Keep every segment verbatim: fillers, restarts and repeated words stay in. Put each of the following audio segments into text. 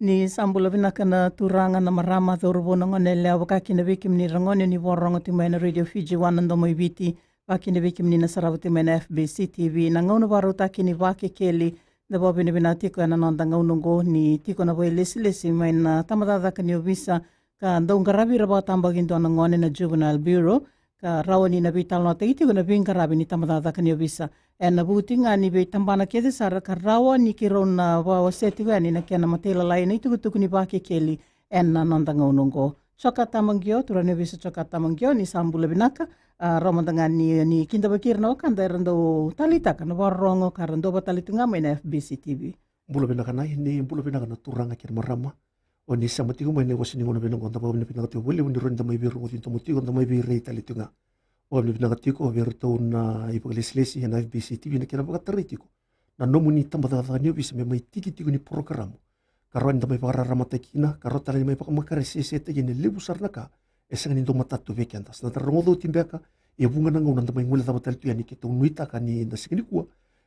Ni sa bula vinaka na turaga, na marama, cauravou, na gone yalewa, vaka kina vei kemuni ra gone ni vakarorogo tiko mai na Radio Fiji One na Domo i Viti, vaka kina vei kemuni na sarava tiko mai na F B C T V. Na gauna vakarautaki ni Vakekeli, da vakavinavinaka tiko ena noda gauna oqo ni tiko na vakailesilesi mai na tabacakacaka ni ovisa ka dau qaravi ira vakatabakidua na gone, na Juvenile Bureau, ka rawa ni na veitalanoataki tiko na veiqaravi ni tabacakacaka ni ovisa ena vuku tiko ga ni veitabana kece sara ka rawa ni keirau na vakawasea tiko yani na kena matailalai na itukutuku ni Vakekeli ena noda gauna oqo. Jokatama Qio, turaga ni ovisa Jokatama Qio, ni sa bula vinaka. A, rawa mada ga ni, ni kidavaki ira na wekada era dau taleitaka na vakarorogo ka ra dau vakatale tu ga mai na F B C T V. Bula vinaka Nai, ni bula vinaka na turaga kei na marama. O ni sema tiko mai na iwase ni gauna vinaka oqo, da vakavinavinaka tiko vakalevu ni rawa ni da mai veirogoci domo tiko, da mai veirai tale tiko ga. Vakavinavinaka tiko vei iratou na ivakalesilesi ena F B C T V na kena vakatarai tiko na nomuni tabacakacaka ni ovisa me mai tiki tiko ni porokaramu ka rawa ni da mai vakararamataki kina, ka rawa tale ni mai vakamakaresesetaki kina e levu sara na ka e sega ni dau matata tu vei keda. Sa da rogoca oti beka, e vuqa na gauna da mai guilecava tale tu yani, keitou nuitaka ni na siga nikua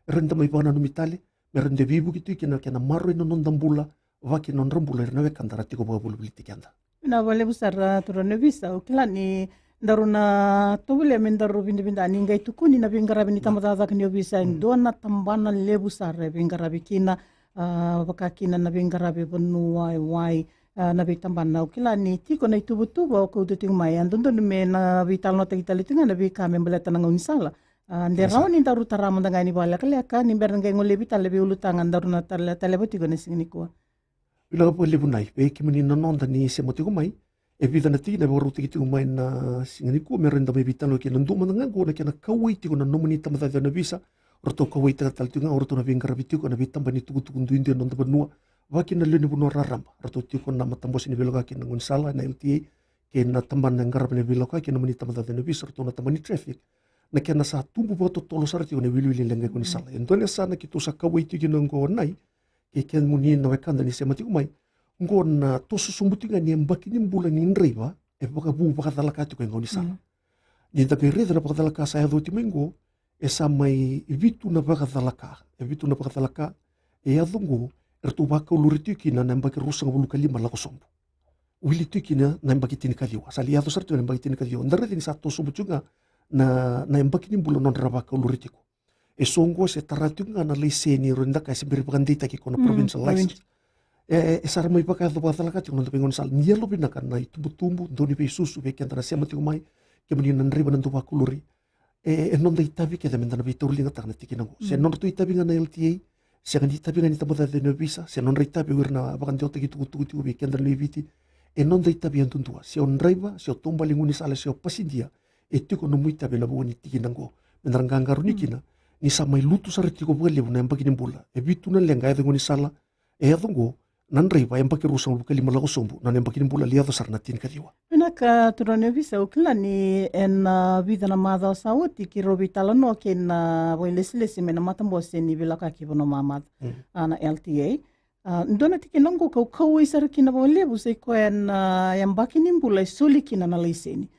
e rawa ni da mai vakananumi tale, me rawa ni da veivuke tu kina, kena maroroi na noda bula, vaka kina nodra bula ira na wekada ra tiko vakavolivoliti keda. Vinaka vakalevu sara, turaga ni ovisa. Au kila ni daru na tovolea me daru vidavida ni qai tukuni na veiqaravi ni tabacakacaka ni ovisa. E dua na tabana levu sara e veiqaravi kina, a, vaka kina na veiqaravi vanua, e wai, a, na veitabana. Au kila ni tiko na ituvatuva o kauta tiko mai, a dodonu me na veitalanoataki tale tiko ga na veika me baleta na gaunisala. A, de rawa ni daru tara mada ga yani vakalekaleka ni bera ni qai golevi tale vei ulutaga daru na tale, taleva tiko ena siga nikua. Vinaka vakalevu Nai, vei kemuni na noda ni sema tiko mai. E vica na tikina e vakarautaki tiko mai na siga nikua me rawa ni da mai veitalanoa kina. Dua mada ga oqo na kena kauwai tiko na nomuni tabacakacaka ni ovisa. O ratou kauwaitaka tale tiko ga o ratou na veiqaravi tiko ena veitaba ni tukutuku duidui ena noda vanua, vaka kina na lewe ni vanua raraba. O ratou tiko na matabose ni veilakoyaki na gaunisala, na L T A, kei na tabana e qarava na veilakoyaki ena nomuni tabacakacaka ni ovisa, o ratou na tabana ni traffic. Na kena sa tubu vakatotolo sara tiko na iwiliwili ni leqa e gaunisala. E dua na yasana keitou sa kauwai tiko kina oqo Nai, kei kemuni na wekada ni sema tiko mai. Oqo na toso sobu tiko ga ni yabaki ni bula ni draiva e vakavu vakacalaka tiko e gaunisala. Ni da qai raica na vakacalaka sa yaco oti mai oqo, e sa mai vitu na vakacalaka. E vitu na vakacalaka e yaco oqo, eratou vakauluri tiko kina na yabaki ruasagavulu ka lima lako sobu. Wili tiko kina na yabaki tinikaciwa. Sa lai yaco sara tiko na yabaki tinikaciwa. Da raica ni sa toso sobu tiko ga na, na yabaki ni bula nodra vakauluri tiko. E so oqo se tara tiko ga na laiseni, e rawa ni da kaya se bera ni vakadeitaki ko na provincial license. E, e sa ra mai vakayaco vakacalaka tiko na noda veigaunisala. Ni yalovinaka na itubutubu, dauniveisusu vei keda na sema tiko mai, kemuni na draiva na dau vakauluri. E, e noda itavi kece me da na veitauriligataka na tikina oqo. Se nodratou itavi ga na L T A, sega ni itavi ga ni tabacakacaka ni ovisa, se nodra itavi o ira na vakadewataki tukutuku tiko vei keda na lewe i Viti. E noda itavi yadudua, se o draiva, se o taubale ni gaunisala, se o pasidia, e tiko nomu itavi ena vuku ni tikina oqo. Me da na qaqarauni kina ni sa mai lutu sara tiko vakalevu na yabaki ni bula. E vitu na leqa e yaco e gaunisala, e yaco oqo, na draiva e yabaki ruasagavulu ka lima lako sobu, na nona yabaki ni bula lai yaco sara na tinikaciwa. Vinaka turaga ni ovisa, au kila ni ena vica na macawa sa oti keirau veitalanoa kei na vakailesilesi mai na matabose ni veilakoyaki vanua mamaca, a, na L T A. A, dua na tikina oqo kau kauwai sara kina vakalevu, sa i koya na yabaki ni bula e soli kina na laiseni.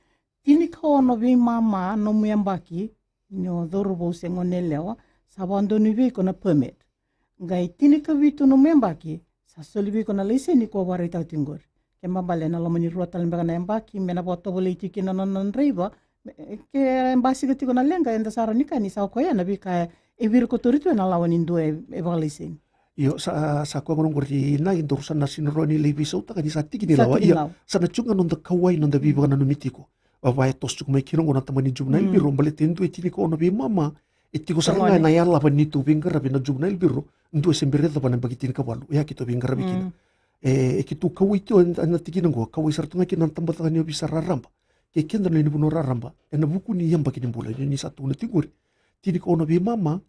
Tinikaono veimama nomu yabaki ni o cauravou se gone yalewa, sa vakadonui vei iko na permit. Qai tinikavitu nomu yabaki, sa soli vei iko na laiseni ko vakaraitaka tiko qori. Kena ibalebale ena loma ni rua tale beka na yabaki me na vakatovolei tiko kina na nona draiva. Me, ke basika tiko na leqa, eda sa rawa ni kaya ni sa o koya na veika e virikotori tu ena lawa ni dua e, e vakalaiseni. Io, sa, sa koya gona oqori Nai, daru sa na sega ni rawa ni lai veisautaka ni sa tiki ni lawa. Ia, sa na tiko ga noda kauwai, noda veivakananumi tiko. Vava e toso tiko mai kina oqo na taba ni Juvenile Bureau, baleta e dua e tinikaono veimama, e tiko sara ga ena yalava ni neitou veiqaravi na Juvenile Bureau, dua se bera ni yacova na yabaki tinikavalu, e a keitou veiqaravi kina. E, e keitou kauwai tiko ena tikina oqo, kauwai sara tu ga kina na tabacakacaka ni ovisa raraba. Kei keda na lewe ni vanua raraba, ena vuku ni yabaki ni bula, ni sa tukuna tiko qori. Tinikaono veimama,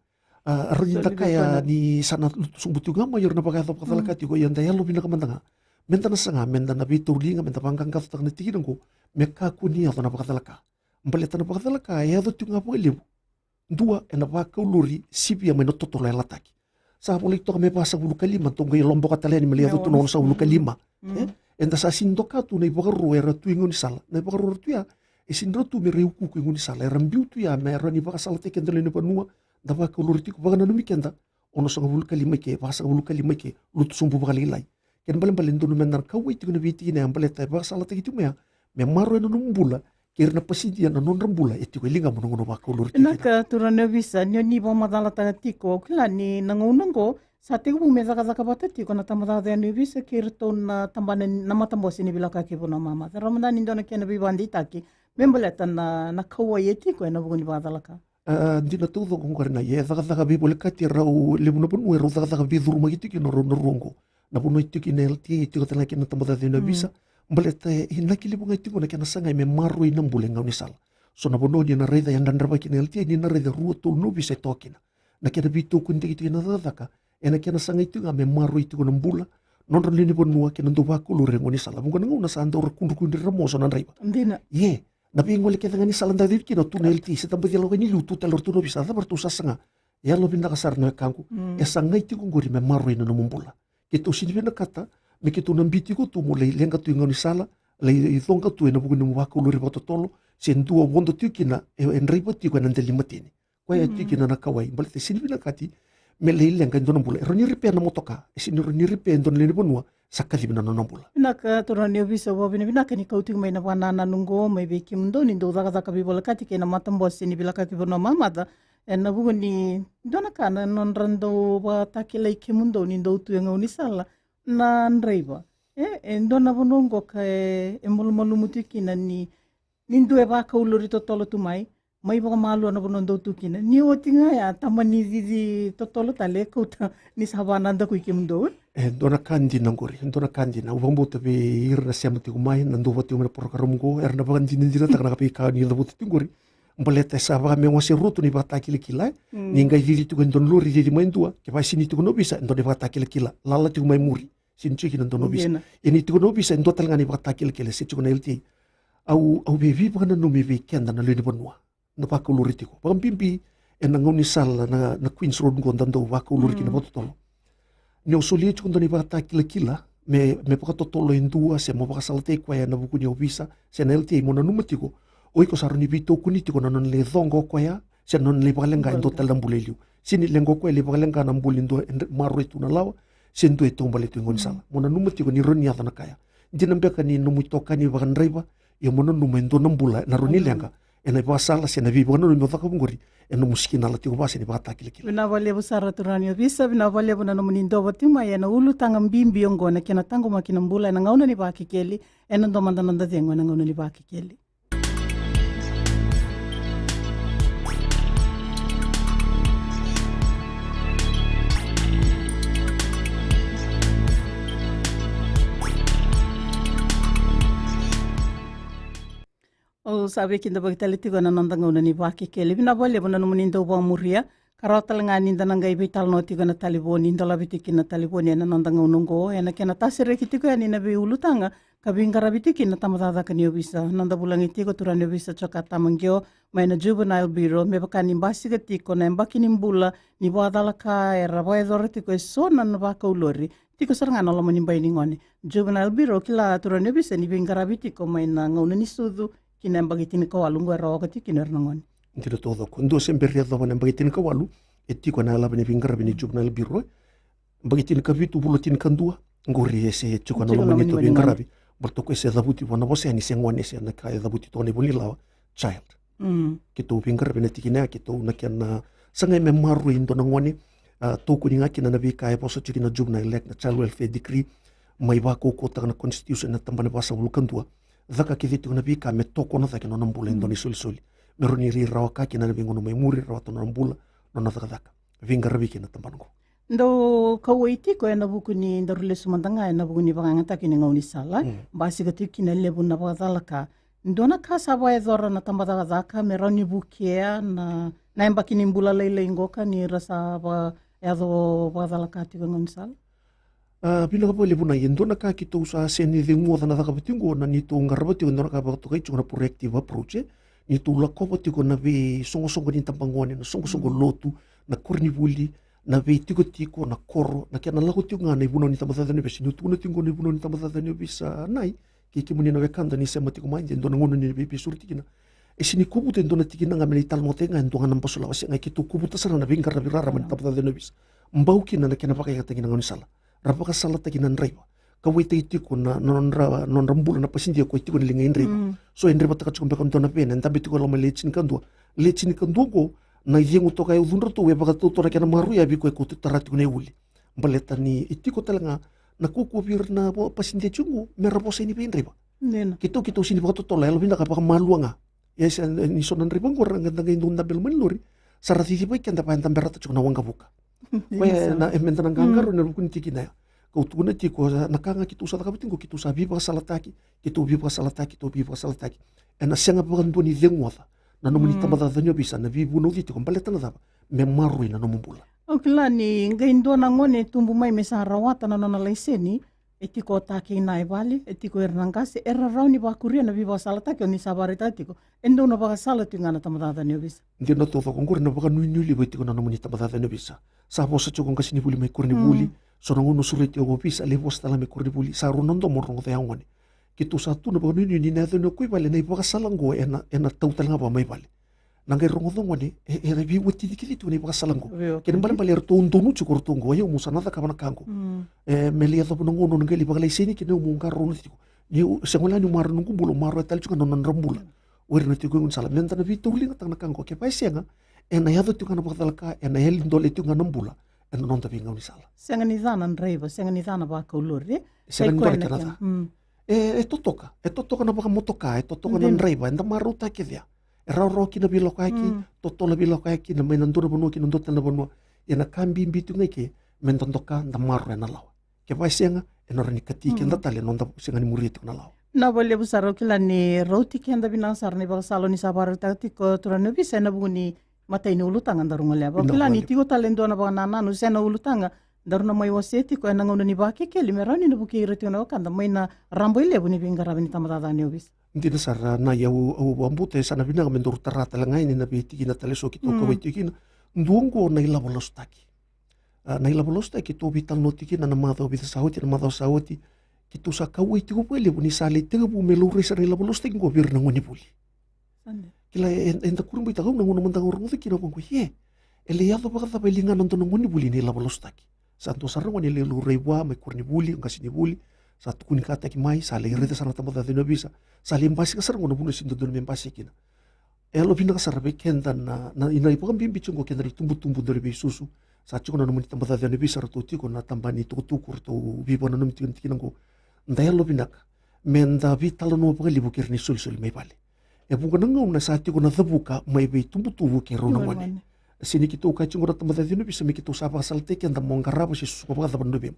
a, rawa ni da kaya ni sa na lutu sobu tiko ga mai o ira na vakayaco vakacalaka tiko, ia da yalovinaka mada ga. Me da na saga, me da na veitauriliga, me da vaqaqacotaka na tikina oqo, me kakua ni yaco na vakacalaka. Baleta na vakacalaka e yaco tiko ga vakalevu. Dua, ena vakauluri sivia mai na totolo yalataki. Sa volai toka me vasagavulu ka lima, tou qai loboka tale yani me lai yaco tu na onosagavulu ka lima. E? Eda sa sega ni doka tu na ivakaro era tu e gaunisala. Na ivakaro era tu ya, e sega ni ra tu me ra iukuuku e gaunisala. Era biu tu ya me rawa ni vakasalataki keda na lewe ni vanua, da vakauluri tiko, vakananumi keda, onosagavulu ka lima i ke, vasagavulu ka lima i ke, lutu sobu vakalailai. Kena ibalebale e dodonu meda na kauwai tiko na veitikina ya baleta e vakasalataki tiko mai ya me maroroi na nomu bula kei ira na pasidia na nodra bula e tiko e ligamu na gauna o vakauluri tiko kina. Vinaka turaga ni ovisa, ni o ni vakamacalataka tiko, au kila ni na gauna oqo sa tekivu me cakacaka vata tiko na tabacakacaka ni ovisa kei iratou na tabana, na matabose ni veilakoyaki vanua mamaca. Rawa mada ni dua na kena veivakadeitaki me baleta na, na kauwai e tiko ena vuku ni vakacalaka. A, dina taucoko oqori na, e cakacaka veivolekati, e rau levu na vanua e rau cakacaka veicurumaki tiko kina o rau na rua oqo. Na vanua e tiko kina na L T A, e tiko tale ga kina na tabacakacaka ni ovisa. Baleta e inaki levu ga e tiko na kena sagai me maroroi na bula e gaunisala. So na vanua ni na raica e yadravaki na L T A, ni na raica rua, tolu na ovisa e toka kina. Na kena veitokonitaki tiko na cakacaka ena kena sagai tiko ga me maroroi tiko na bula, nodra lewe ni vanua kei na dau vakauluri e gaunisala. Vuqa na gauna sa dau ra kudrukudru ira mo so na draiva. Dina. Ia, na veigole kece ga ni sala da cici kina, tu na L T A, se da baci yaloka ni liu, tu tale ratou na ovisa, cava ratou sa saga. Yalovinaka sara na wekaqu. E sagai tiko oqori me maroroi na nomu bula. Keitou sini vinakata me keitou na biuti iko tu mo lai leqa tu e gaunisala, lai coqa tu ena vuku ni nomu vakauluri vakatotolo, se dua vodo tiko kina e, e draiva tiko ena dela ni mateni. Koya e tiko kina na kauwai, baleta e sini vinakati me lai leqa e dua na bula. E rawa ni repair na motoka, e sini rawa ni repair e dua na lewe ni vanua sa kacivi na nona bula. Vinaka turaga ni ovisa, vakavinavinaka ni kau tiko mai na vakanananu oqo mai vei kemudou ni dau cakacaka veivolekati kei na matabose ni veilakoyaki vanua mamaca. Ena vuku ni dua na ka na nodra dau vakatakilai kemudou ni dau tu e gaunisala na draiva. E, e dua na vanua oqo ka e, e malumalumu tiko kina ni ni dua e vakauluri totolo tu mai, mai vakamalua na vanua dou tu kina. Ni oti ga ya, tamani cici totolo tale e kauta ni sa vakanadakui kemudou. E dua na ka dina oqori, e dua na ka dina. Au vakabauta vei ira na sema tiko mai, na dau vata tiko mai na porokaramu oqo, era na vakadinadinataka na veika ni cavuta tiko oqori. Baleta e sa vaka me wase rua tu na ivakatakilakila, e. Ni qai cici tiko e dua na lori, cici mai dua, kevaka e sini tiko na ovisa, e dua na ivakatakilakila lala tiko mai muri. Sini tiko kina dua na ovisa. Ia ni tiko na ovisa e dua tale ga na ivakatakilakila, se tiko na L T A. Au, au via veivakananumi vei keda na lewe ni vanua na vakauluri tiko, vakabibi ena gaunisala na, na Queens Road oqo da dau vakauluri kina vakatotolo. Ni o solia tiko dua na ivakatakilakila me, me vakatotolo e dua, se mo vakasalataki koya ena vuku ni ovisa se na L T A, mo nanuma tiko o iko sa rawa ni veitokoni tiko na nona lai coqa o koya se na nona lai vakaleqa e dua tale na bula e liu. Sini leqa o koya lai vakaleqa na bula ni dua e maroroi tu na lawa, se dua e taubale tu e gaunisala. Mo nanuma tiko ni rawa ni yaco na ka ya. Dina beka ni nomu itokani vakadraiva, ia mo nanuma e dua na bula ena rawa ni leqa ena ivakasala se na veivakananumi o cakava oqori ena nomu sikinala tiko vaka se na ivakatakilakila. Vinaka vakalevu sara turaga ni ovisa, vinaka vakalevu na nomuni dua vata tiko mai ena ulutaga bibi oqo, na kena taqomaki na bula ena gauna ni Vakekeli. Ena dua mada na noda cegu ena gauna ni Vakekeli. Au sa veikidavaki tale tiko ena noda gauna ni Vakekeli. Vinaka vakalevu na nomuni dau vakamuria. Ka rawa tale ga ni da na qai veitalanoa tiko ena talevoni, dolavi tiko kina na talevoni ena noda gauna oqo, ena kena tasereki tiko yani na veiulutaga ka veiqaravi tiko kina na tabacakacaka ni ovisa. Noda vulagi tiko turaga ni ovisa Jokatama Qio mai na Juvenile Bureau, me vaka ni basika tiko na yabaki ni bula ni vakacalaka era vakayacora tiko e so na vakaulori. Tiko sara ga na loma ni bai ni gone. Juvenile Bureau, kila turaga ni ovisa ni veiqaravi tiko mai na gauna ni sucu ki na yabaki tinikawalu, oqo era oka tiko kina o ira na gone. Dina taucoko. Dua se bera ni yacova na yabaki tinikawalu, e tiko ena yalava ni veiqaravi ni Juvenile Bureau. Yabaki tinikavitu, vula tinikadua, oqori e se tiko ena loma ni neitou veiqaravi. Baleta o koya e se cavuti vua na vosa yani se gone, se na ka e cavuti toka na ivola ni lawa, child. Keitou veiqaravi ena tikina ya, keitou na kena sagai me maroroi e dua na gone, a, tokoni ga kina na veika e vosa tiko kina na Juvenile Act, na Child Welfare Decree, mai vakaukauwataka na Constitution ena tabana e vasagavulu ka dua. Caka kece tiko na veika me tokona cake na nona bula e dua na isolisoli, me rawa ni rai rawa ka kina ena veigauna mai muri, rawata na nona bula, na nona cakacaka. Veiqaravi kina na tabana oqo. Dau kauwai tiko ena vuku ni daru lesu mada ga ena vuku ni vakayagataki ni gaunisala. Basika tiko kina e levu na vakacalaka. Dua na ka sa vakayacora na tabacakacaka me rawa ni vukea na, na yabaki ni bula lailai qoka ni ra sa vakayaco vakacalaka tiko e gaunisala? A, vinaka vakalevu na, e dua na ka keitou sa sega ni cegu oca na cakava tiko oqo, na neitou qarava tiko e dua na ka vakatokai tiko na proactive approach, e. Neitou lakova tiko na veisoqosoqo ni tabagone, na soqosoqo lotu, na koronivuli, na veitikotiko, na koro, na kena lako tiko ga na ivunau ni tabacakacaka ni ovisa. Niu tukuna tiko oqo na ivunau ni tabacakacaka ni ovisa, a, Nai, kei kemuni na wekada ni sema tiko mai, de dua na gauna ni veiveisureti kina. E sega ni kovuta e dua na tikina ga me lai talanoataki ga e dua ga na basulawa, sega, keitou kovuta sara na veiqaravi raraba ni tabacakacaka ni ovisa. Bau kina na kena vakayagataki na gaunisala. Ra vakasalataki na draiva. kauwaitaki tiko na, na nodra, nodra bula na pasidia ko e tiko na liga i draiva. So e draivataka tiko beka dua na vena, e dabe tiko e loma le tinikadua. Le tinikadua oqo, na icegu toka e ucudratou e vakatautau na kena maroroi vei koya e kauta tara tiko na iuli. Baleta ni e tiko tale ga na kaukaua vei ira na pasidia tiko oqo me ra vosa ni veidraiva. Keitou, keitou sega ni vakatotolo, yalovinaka vakamalua ga. Ia e sa, ni so na draiva oqo ra qai dau dabe e loma ni lori, sa ra cicivaki keda vaka eda berata tiko na waqavuka. Koya e na, e meda na qaqarauni ena vuku ni tikina ya. Kau tukuna tiko, na ka ga keitou sa cakava tiko, keitou sa veivakasalataki, keitou veivakasalataki, keitou veivakasalataki. Ena sega vakadua ni ceguoca na nomuni tabacakacaka ni ovisa na veivunauci tiko, baleta na cava? Me maroroi na nomu bula. Au kila ni qai dua na gone e tubu mai me sa rawata na nona laiseni, e tiko o ta kei na e vale, e tiko ira na qase, era rawa ni vakuria na veivakasalataki o ni sa vakaraitaka tiko. E dua na vakasala tiko ga na tabacakacaka ni ovisa. Dina taucoko oqori na vakanuinui levu e tiko na nomuni tabacakacaka ni ovisa. Sa vosa tiko o qasenivuli mai koronivuli. So na gauna o sureti au ovisa, lai vosa tale ga mai koronivuli. Sa rua na domo rogoca ya o gone. Keitou sa tu na vakanuinui ni na yaco ni o koya i vale na ivakasala oqo ena, ena tau tale ga vaka mai vale. Na qai rogoca o gone, e, e veiwatini kece tiko na ivakasala oqo. Kena ibalebale eratou donu tiko ratou oqo, ia au meu sa na cakava na ka oqo. E, me lai yacova na gauna au na qai lai vakalaiseni kina au meu qarauna tiko. Niu sega wale ga niu maroroya noqu bula, au maroroya tale tiko ga na nodra bula. O ira na tiko e gaunisala, meda na veitauriligataka na ka oqo, kevaka e sega, ena yaco tiko ga na vakacalaka, ena yali dole tiko ga na bula ena noda veigaunisala. Sega ni ca na draiva, sega ni ca na vakau lori. Sega ni dua na kena ca. E, e totoka, e totoka na vakamotoka, e totoka na draiva, eda marautaka kece ya. E rawarawa kina veilakoyaki, totolo veilakoyaki, na mai na dua na vanua ki na dua tale na vanua. Ia na ka bibi tiko ga i ke, meda doka, da maroroya na lawa. Kevaka e sega, ena rawa ni kati keda tale na noda sega ni muria tiko na lawa. Vinaka vakalevu sara, au kila ni rauti keda vinaka sara na ivakasala o ni sa vakaraitaka tiko turaga ni ovisa ena vuku ni matai ni ulutaga daru goleva. Au kila ni tiko tale e dua na vakanananu se na ulutaga daru na mai wasea tiko ena gauna ni Vakekeli me rawa ni na vukei ira tiko na wekada mai na rabailevu ni veiqaravi ni tabacakacaka ni ovisa. Dina sara, na i au, au vakabauta e sa na vinaka me daru tara tale ga yani na veitikina tale so keitou kauwai tiko kina. Dua oqo na ilavo lasutaki. A, na ilavo lasutaki keitou veitalanoa tiko kina na macawa vica sa oti, na macawa sa oti. Keitou sa kauwai tiko vakalevu ni sa lai tekivu me laurai sara na ilavo lasutaki oqo vei ira na gonevuli. Kila e, e, eda kurabuitaka, au na gauna mada ga au rogoca kina au vaqo, e, e lai yaco vakacava e ligana dua na gonevuli na ilavo lasutaki. Sa dua sara na gone e lai laurai vua mai koronivuli, qasenivuli, sa tukunikataki mai, sa lai raica sara na tabacakacaka ni ovisa, sa lai basika sara oqo na vanua e sega ni dodonu me basika kina. E yalovinaka sara vei keda na, na, na ivakabibi tiko oqo keda na itubutubu dau ni veisusu. Sa tiko na nomuni tabacakacaka ni ovisa, ratou tiko na tabana ni tukutuku, ratou veivakananumi tiko na tikina oqo. Da yalovinaka meda veitalanoa vakalevu kei ira na isolisoli mai vale. E vuqa na gauna sa tiko na cavuka mai vei tubutubu kei rau na gone. Sega ni keitou kaya tiko oqo na tabacakacaka ni ovisa me keitou sa vakasalataki keda mo qarava se susuga vakacava na luvemu.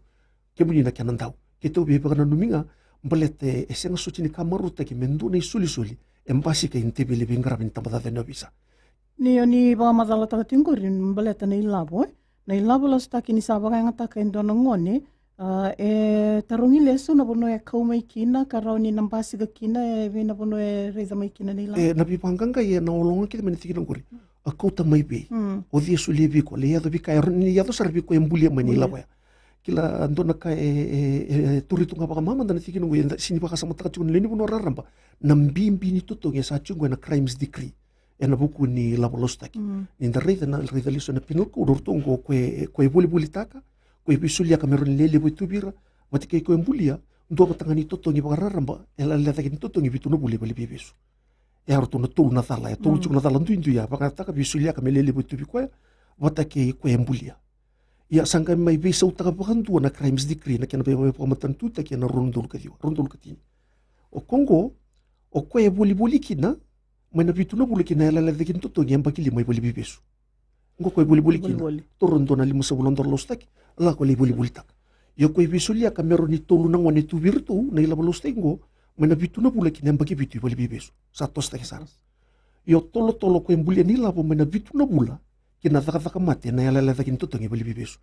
Kemuni na kena dau. Keitou veivakananumi ga, baleta e sega soti ni ka marautaki me dua na isolisoli e basika i teveli veiqaravi ni tabacakacaka ni ovisa. Ni o ni vakamacalataka tiko oqori baleta na ilavo, e? Na ilavo lasutaki ni sa vakayagataka e dua na gone, a, e tarogi lesu na vanua e kau mai kina, ka rawa ni na basika kina, e vei na vanua e raica mai kina na ilavo. E, na veivaqaqai ena ologa kece mai na tikina oqori. A kauta mai vei? O cei e solia vei iko? Lai yaco vei koya, e rawa ni yaco sara vei koya e bulia mai na ilavo ya. Kila dua na ka e, e, e, e turi tu ga vakamamada na tikina oqo, eda sega ni vakasamataka tiko na lewe ni vanua raraba na bibi ni totogi e sa tiko oqo ena crimes decree. Ena vuku ni lavo lasutaki. Ni da raica na, raica lesu ena penal code, o ratou oqo ko e, ko e volivolitaka, ko e veisoliaka me rawa ni lelevu e tu vei ira, vata kei ko e bulia, dua vata ga ni totogi vakararaba, e yalayala cake ni totogi vitu na vula i valeniveivesu. E a ratou na tolu na cala, e tolu tiko na cala duidui, a vakayagataka, veisoliaka me lelevu e tu vei koya, vata kei ko e bulia. Ia sa qai mai veisautaka vakadua na crimes decree, na kena vei, veivakamatatataki ena rua na udolu ka ciwa, rua na udolu ka tini. O koya oqo, o koya e volivoli kina, mai na vitu na vula ki na yalayala cake ni totogi e yabaki lima i valeniveivesu. Oqo koya e volivoli kina. Volivoli. Taura dua na limasagavulu na dola lasutaki, lako lai volivolitaka. Ia o koya e veisoliaka me rawa ni tolu na gone tu vei iratou na ilavo lasutaki oqo, mai na vitu na vula ki na yabaki vitu i valeniveivesu. Sa tosotaki sara. Ia o tolotolo o koya e bulia na ilavo mai na vitu na vula ki na cakacaka mate ena yalayala cake ni totogi e valeniveivesu.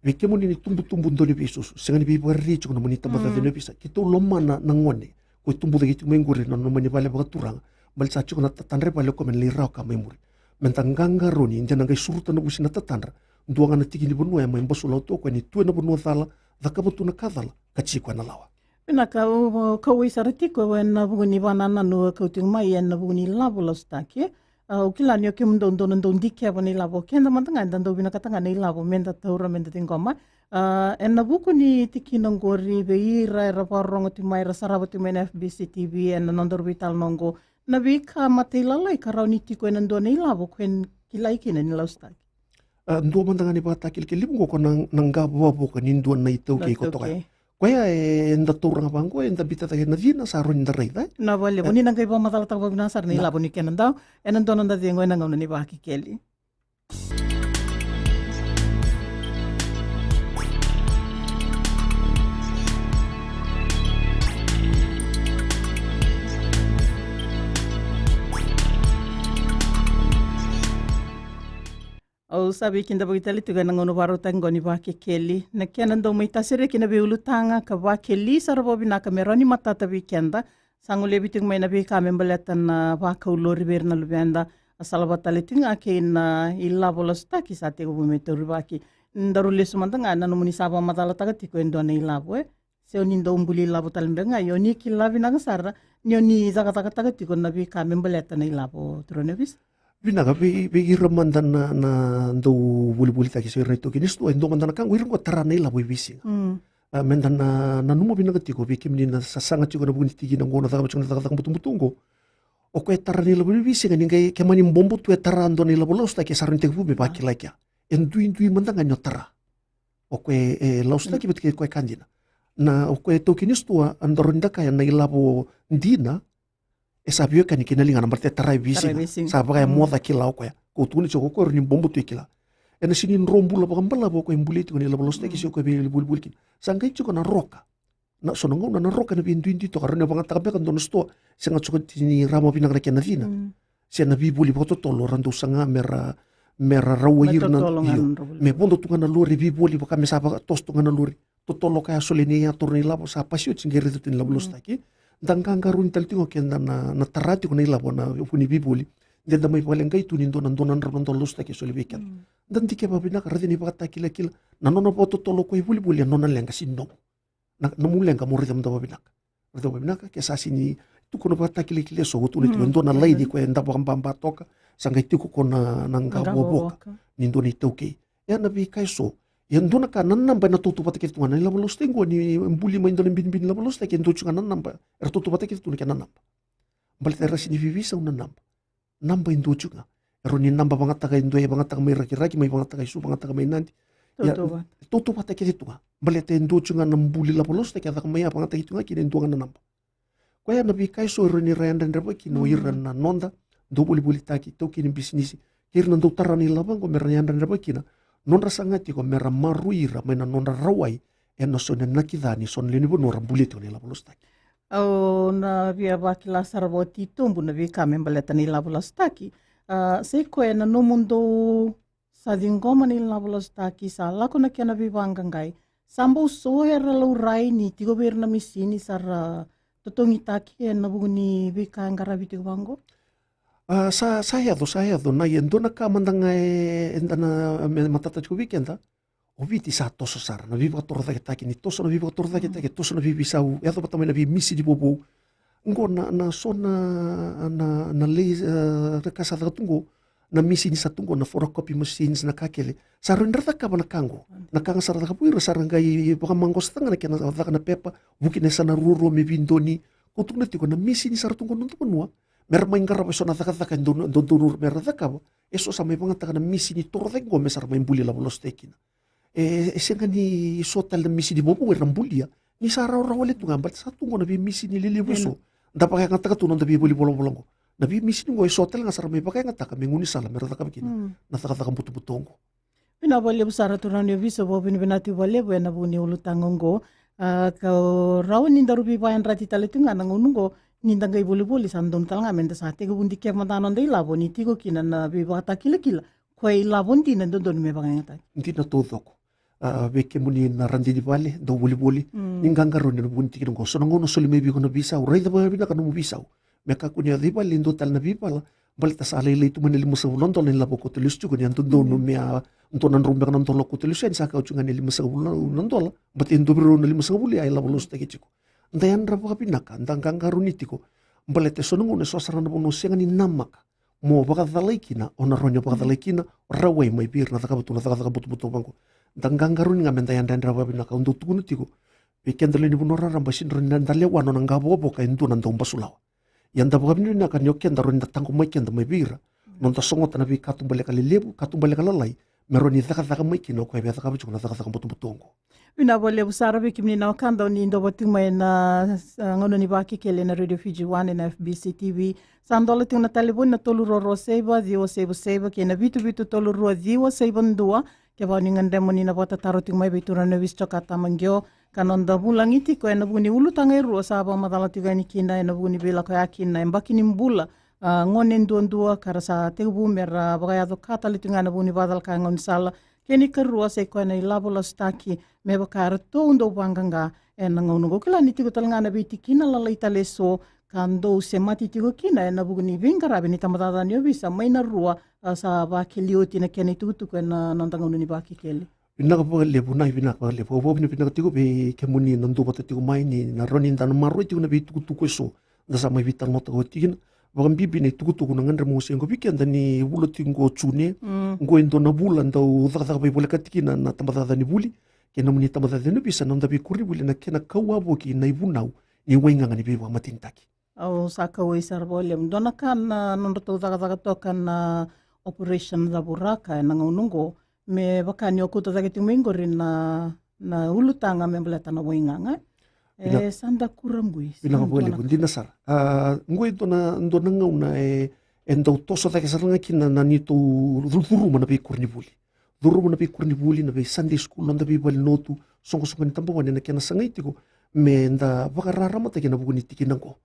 Vei kemuni na itubutubu dau ni veisusu, sega ni veivakarerei tiko na nomuni tabacakacaka ni ovisa. Keitou lomana na gone ko e tubu cake tiko mai qori ena nona mani vale vakaturaga. Baleta sa tiko na tatadra e vale o koya me na lai rawa ka mai muri. Meda qaqarauni, de na qai suruta na vusi na tatadra. Dua ga na tiki ni vanua e mai basulawa tu o koya ni tu ena vanua cala, cakava tu na ka cala, ka tiko ena lawa. Vinaka, au kauwai sara tiko ena vuku ni vakanananu e kau tiko mai ena vuku ni lavo lasutaki. Au kila ni o kemudou dou na dau dikeva na ilavo, o keda mada ga eda dau vinakata ga na ilavo meda taura, meda ciqoma. A, ena vuku ni tikina oqori, vei ira era vakarorogo tu mai, era sarava tu mai na F B C T V ena nodaru veitalanoa oqo, na veika matailalai ka rawa ni tiko ena dua na ilavo ko e kilai kina ni lasutaki. A, dua mada ga ni vakatakilakila levu oqo ko na, na qavokavoka ni dua na itaukei ko toka ya. Koya eda taura ga vaqo, eda biuta cake na cina, sa rawa ni da raica. Na vakalevu ni na qai vakamacalataka vakavinaka sara na ilavo ni kena dau ena dua na noda cegu ena gauna ni Vakekeli. Au sa veikidavaki tale tiko ena gauna vakarautaki oqo ni Vakekeli. Na kena dau mai tasereki na veiulutaga ka vakeli sara vakavinaka me rawa ni matata vei keda. Sa golevi tiko mai na veika me baleta na vakau lori vei ira na luveda. A salavata tale tiko ga kei na ilavo lasutaki sa tekivu me taurivaki. Daru lesu mada ga na nomuni sa vakamacalataka tiko e dua na ilavo, e. Se o ni dau buli ilavo tale beka ga, ia o ni kila vinaka sara ni o ni cakacakataka tiko na veika me baleta na ilavo, turaga ni ovisa. Vinaka, vei, vei ira mada na, na dau volivolitaki, se ira na itaukei ni sitoa, e dua mada na ka oqo, ira oqo tara na ilavo e veisiga. Mm. A, meda na, nanuma vinaka tiko, vei kemuni na sasaga tiko ena vuku ni tikina oqo, na cakava tiko na cakacaka butobuto oqo. O koya e tara na ilavo e veisiga, ni qai ke mani bobo tu e tara dua na ilavo lasutaki, e sa rawa ni tekivu me vakila kea. E duidui mada ga ni o tara. O koya e, e lasutaki vata kei koya e ka dina. Na, o koya e taukei ni sitoa, a, daru ni da kaya na ilavo dina, e sa veiwekani kei na ligana, baleta e tara e veisiga. Tara e veisiga. Sa vaka e moca kila o koya. Ko tukuna tiko o koya, rawa ni bobo tu e kila. Ena sega ni dro bula vakabalavu o koya e bulia tiko na ilavo lasutaki, se o koya e veivolivoli kina. Sa qai tiko na roka. Na, so na gauna na roka ena veiduidui toka, rawa ni o vakayagataka beka dua na sitoa, sega tiko ni rama vinaka na kena cina. Mm. Se na veivoli vakatotolo, ra dau saga me ra, me ra rawai ira na, io, me vodo tu ga na lori, veivoli vaka me sa vakatoso tu ga na lori. Totolo ka ya, solia ni ya, taura na ilavo, sa pasi oti, qai raica tu na ilavo lasutaki. Da qaqarauni tale tiko ga o keda na, na tara tiko na ilavo ena vuku ni veivoli. De da mai vakaleqai tu ni dua na, dua na drau na dola lasutaki e solia vei keda. Mm. Da dikeva vinaka, raica na ivakatakilakila. Na nona vakatotolo o koya e volivoli, a nona leqa sega ni nomu. Na, nomu leqa mo raica mada vakavinaka. Raica vakavinaka, ke sa sega ni tukuna vakatakilakila eso, au tukuna tiko e dua na laini koya eda vakababa toka, sa qai tiko ko na, na qavokavoka ni dua na itaukei. E a na veika eso. Ia dua na ka, na naba ena tautauvata kece tu ga na ilavo lasutaki oqo, ni buli mai dua na binibini ilavo lasutaki, e dua tiko ga na naba era tautauvata kece tu na kena naba. Baleta era sega ni veiveisau na naba. Naba e dua tiko ga. E rawa ni naba vagataka e dua, e vagataka mai Rakiraki, mai vagataka e Suva, vagataka mai Nadi. Ia, tautauvata. Tautauvata kece tu ga. Baleta e dua tiko ga na buli ilavo lasutaki, a caka mai ya, vagataki tu ga kina e dua ga na naba. Koya na veika eso e rawa ni ra yadrayadravaki kina o ira na noda dau volivolitaki, taukei ni bisinisi, kei ira na dau tara na ilavo oqo me ra yadrayadravaki kina. Nodra saga tiko me ra maroroi ira mai na nodra rawai ena so na inaki ca ni so na lewe ni vanua ra bulia tiko na ilavo lasutaki. Au na via vakila sara vakatitobu na veika me baleta na ilavo lasutaki. A, sa i koya na nomudou sa ciqoma na ilavo lasutaki, sa lako na kena veivaqaqai. Sa bau so era laurai ni tiko vei ira na misini sa ra totogitaki ena vuku ni veika e qaravi tiko vaqo? A, sa, sa yaco, sa yaco. Na ia, dua na ka mada ga e, eda na, me matata tiko vei keda. O Viti sa toso sara na veivakatorocaketaki, ni toso na veivakatorocaketaki, e toso na veiveisau, yaco vata mai na veimisini vovou. Oqo na, na so na, na, na lei, e, na ka sa caka tu oqo, na misini sa tu oqo, na photocopy machines, na ka kece. Sa rawa ni ra cakava na ka oqo. Na ka ga sa ra cakava o ira, sa ra qai vakamaqosataka ga na kena caka na pepa, vuki na yasana ruarua me veidonui. Ko tukuna tiko na misini sa ra tu oqo na noda vanua, me ra mai qarava e so na cakacaka e dodonu, dodonu me ra cakava. E so sa mai vagataka na misini torocake oqo me sa ra mai buli ilavo lasutaki kina. E, e sega ni so tale na misini vovou era bulia. Ni sa rawarawa wale tu ga, baleta sa tu oqo na veimisini lelevu e so. Da vakayagataka tu na noda veivolivoli oqo. Na veimisini oqo e so tale ga sa ra mai vakayagataka me gaunisala me ra cakava kina na cakacaka butobuto oqo. Vinaka vakalevu sara turaga ni ovisa, vakavinavinaka tiko vakalevu ena vuku ni ulutaga oqo. A, ka rawa ni daru veivakayadrati tale tu ga na gauna oqo, ni da qai volivoli sa donu tale ga me da sa tekivu dikeva mada na noda ilavo ni tiko kina na veivakatakilakila. Koya ilavo dina e dodonu me vakayagataki. Dina taucoko. A, vei kemuni na radini vale, dau volivoli. Mm. Ni qaqarauni ena vuku ni tikina oqo. So na gauna soli mai vei iko na veisau, raica vakavinaka nomu veisau. Me kakua ni yaco i vale e dua tale na veivala. Baleta sa lailai tu mai na limasagavulu na dola na ilavo o kauta lesu tiko, ni a dodonu me a dua na drau beka na dola o kauta lesu yani, sa kau tiko ga na limasagavulu na dola. Baleta e dua vei rau na limasagavulu ya e lavo lasutaki tiko. Da yadra vakavinaka, da qaqarauni tiko. Baleta e so na gauna e so sara na vanua o sega ni namaka mo vakacalai kina, o na rawa ni vakacalai kina, o rawai mai vei ira na cakava tu na cakacaka butobuto vaqo. Da qaqarauni ga me da yadrayadra vakavinaka, au dau tukuna tiko vei keda lewe ni vanua raraba, sega ni rawa ni da lewa nona qavokavoka e dua na dau basulawa. Ia da vakavinavinaka ni o keda rawa ni da taqomaki keda mai vei ira, noda sogota na veikatubaleka lelevu, katubaleka lalai, me rawa ni cakacaka mai kina o koya e via cakava tiko na cakacaka butobuto oqo. Vinaka vakalevu sara vei kemuni na wekada o ni dau vata tiko mai ena, ah, gauna ni Vakekeli ena Radio Fiji One, ena F B C T V. Sa dola tiko na talevoni na tolu rua rua saiva ciwa saiva saiva kei na vitu vitu tolu rua ciwa saiva dua. Kevaka o ni gadreva mo ni na vakatataro tiko mai vei turaga ni ovisa Jokata Maqio, ka noda vulagi tiko ena vuku ni ulutaga e rua sa vakamacala tiko yani kina ena vuku ni veilakoyaki na yabaki ni bula, ah, gone duadua ka ra sa tekivu me ra vakayaco ka tale tiko ga ena vuku ni vakacalaka e gaunisala. Kena ikarua sa i koya na ilavo lasutaki me vaka eratou dau vaqaqa ena gauna oqo. Kila ni tiko tale ga na veitikina lalai tale eso ka dau semati tiko kina ena vuku ni veiqaravi ni tabacakacaka ni ovisa mai na rua, ah, sa vakeli oti na kena itukutuku ena noda gauna ni Vakekeli. Vinaka vakalevu, na vinaka vakalevu. Au vakavinavinaka tiko vei kemuni na duavata tiko mai ni na rawa ni da na maroroi tiko na veitukutuku eso da sa mai veitalanoataka oti kina. Vakabibi na itukutuku na gadreva meu wasea oqo vei keda ni vula tiko oqo o June. Mm. Oqo e dua na vula dau cakacaka veivolekati kina na tabacakacaka ni vuli kei na nomuni tabacakacaka ni ovisa, na noda veikoronivuli, ena kena kau wavoki na ivunau ni waigaga ni veivakamatenitaki. Au sa kauwai sara vakalevu. Dua na ka na nodratou cakacaka toka na Operation Cavuraka ena gauna oqo, me vaka ni o kauta cake tiko mai oqori na, na ulutaga me baleta na waigaga. E, vinaka. Sa da kurabui. Vinaka vakalevu, dina sara. Ah, oqo e dua na, dua na gauna e, e dau toso cake sara ga kina na neitou curu-, curuma na veikoronivuli. Curuma na veikoronivuli, na vei Sunday school, noda veivalenilotu, soqosoqo ni tabagone ena kena sagai tiko me da vakararamataki ena vuku ni tikina oqo.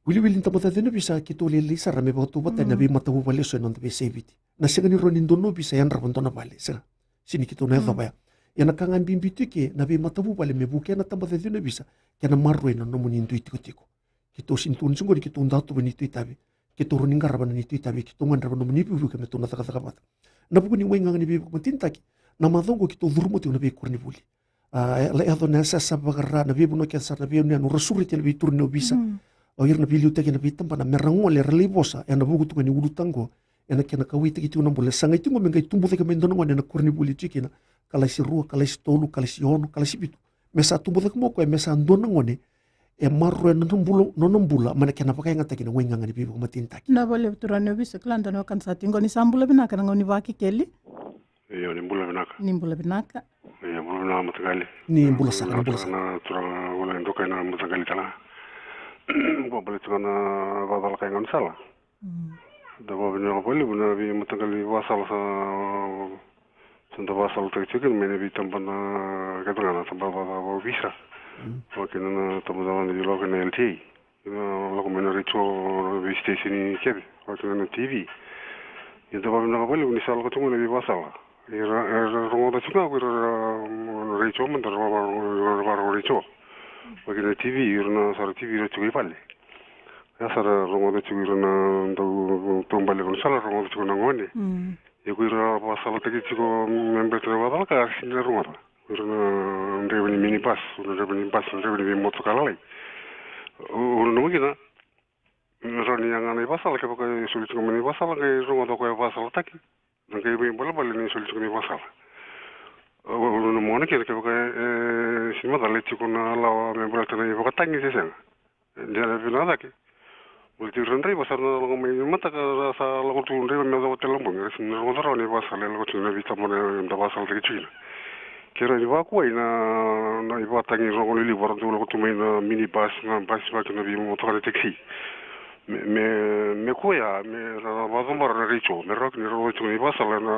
Wiliwili ni tabacakacaka ni ovisa, keitou lailai sara me vakatauvatani na veimatavuvale eso ena noda veiyasai Viti. Na sega ni rawa ni dua na ovisa e yadrava dua na vale, sega. Sega ni keitou na yacova ya. Ia na ka ga bibi tu eke na veimatavuvale me vukea na tabacakacaka ni ovisa, kena maroroi na nomuni dui tikotiko. Keitou sega ni tukuna tiko oqo ni keitou dau tuva neitou itavi. Keitou rawa ni qarava na neitou itavi, keitou gadreva nomuni veivuke me tou na cakacaka vata. Na vuku ni waigaga ni veivakamatenitaki, na macawa oqo keitou curuma tiko na veikoronivuli. Ah, e, e yaco na yasayasa vakara, na veivanua kece sara, na veiyanuyanu, ra sureti na veituraga ni ovisa. Mm. O ira na veiliutaki ena veitabana me ra gole, ra lai vosa ena vuku tiko ni ulutaga oqo, ena kena kauwaitaki tiko na bula. E sagai tiko oqo me qai tubu cake mai e dua na gone ena koronivuli e tiko kina, kalasi rua, kalasi tolu, kalasi ono, kalasi vitu. Me sa tubu cake mai o koya me sa dua na gone e maroroya na nona bula, nona bula mai na kena vakayagataki na waigaga ni veivakamatenitaki. Vinaka vakalevu turaga ni ovisa, kila dua na wekada sa tiko qo. Ni sa bula vinaka ena gauna ni Vakekeli. Io, ni bula vinaka. Ni bula vinaka. Io, bula vinaka mataqali. Ni bula saka, ni bula saka. Na turaga Vula, e dokai na mataqali tale ga. Vakabale tiko na vakacalaka e gaunisala. Mm. Da vakavinavinaka vakalevu na veimataqali vakasala sa, sa da vakasalataki tiko kina mai na veitabana kece ga, na tabana vakaovisa. Mm. Vaka kina na tabana vakaovisa, vaka kina na L T A. Ena lako mai na retio, na vei station kece, vaka kina na T V. Ia da vakavinavinaka vakalevu ni sa lako tiko mai na veivakasala. Era, era rogoca tiko ga ko ira na retio mada, ra vakarogo retio. Vaka kina na T V, ira na sara T V, ira tiko i vale. Ia sa ra rogoca tiko ira na dau taubale ni sala, rogoca tiko na gone. Mm. Ia ko ira vakasalataki tiko me baleta na vakacalaka, era sega ni na rogoca. Ira na draiva ni minibus, ira na draiva ni bus, ira na draiva ni veimotoka lalai. O, o na kina, me rawa ni yaga na ivakasala kevaka e soli tiko mai na ivakasala, qai rogoca o koya e vakasalataki. Na qai veibalebale ni soli tiko na ivakasala. O, o na mona kina kevaka e, e, sega ni macala e tiko na lawa me baleta na ivakatagi se sega. Dina vinaka cake. Baleta ira na draiva sa na lako mai mataka, ra sa lako tu draiva me yacova tale na bogi, era sega ni rogoca rawa na ivakasala e lako tiko ena veitabana eda vakasalataki tiko kina. Ke rawa ni vakuwai na, na ivakatagi rogo lelevu, era dau lako tu mai na minibus, na bus, vaka kina na veimotoka, na taxi. Me, me, me kua ya, me ra vakacobara na retio, me rawa kina ni ra rogoca tiko na ivakasala, na,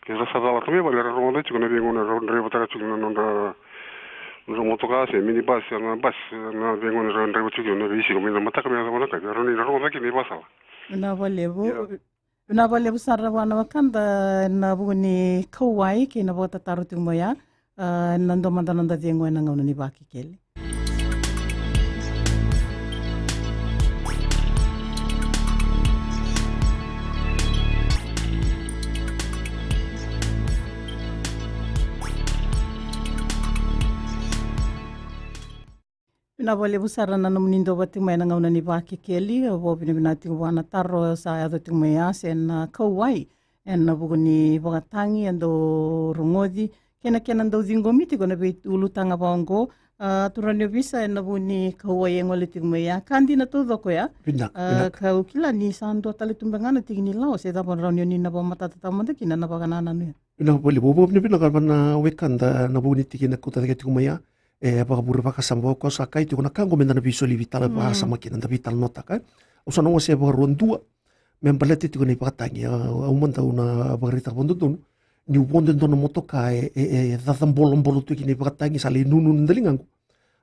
ke ra sa calata mai vale, ra rogoca tiko na veigauna era draivataka tiko na nodra, nodra motoka se minibus, na bus, na veigauna era draiva tiko na veisiga, mai na mataka me yacova na yakavi, era na rogoca kina na ivakasala. Vinaka vakalevu. Ia. Vinaka vakalevu sara vua na wekada ena vuku ni kauwai kei na vakatataro tiko mai ya. Ah, ena dua mada na noda cegu ena gauna ni Vakekeli. Vinaka vakalevu sara na nomuni dau vata tiko mai ena gauna ni Vakekeli. Au vakavinavinaka tiko vua na taro sa yaco tiko mai ya, se na kauwai ena vuku ni ivakatagi e dau rogoci kei na kena dau ciqomi tiko na veiulutaga vaqo. A, turaga ni ovisa, ena vuku ni kauwai e gole tiko mai ya, ka dina taucoko ya. Vinaka, a, vinaka. Kau kila ni sa dua tale tu beka ga na tiki ni lawa se cava, rawa ni o ni na vakamatatataka mada kina na vakanananu ya. Vinaka vakalevu, au vakavinavinaka vua na wekada ena vuku ni tikina e kauta cake tiko mai ya. E vakavure vakasama, vaka au sa kaya tiko, na ka oqo meda na veisolia, veitalanoa, mm, vakasama kina, da veitalanoataka, e. Au sa na wasea vakarua, dua, me baleta tiko na ivakatagi, a, au mada au na vakaraitaka vakadodonu niu vodo e dua na motoka e, e, e cacabolobolo tu kina ivakatagi, sa lai nunu na daligaqu.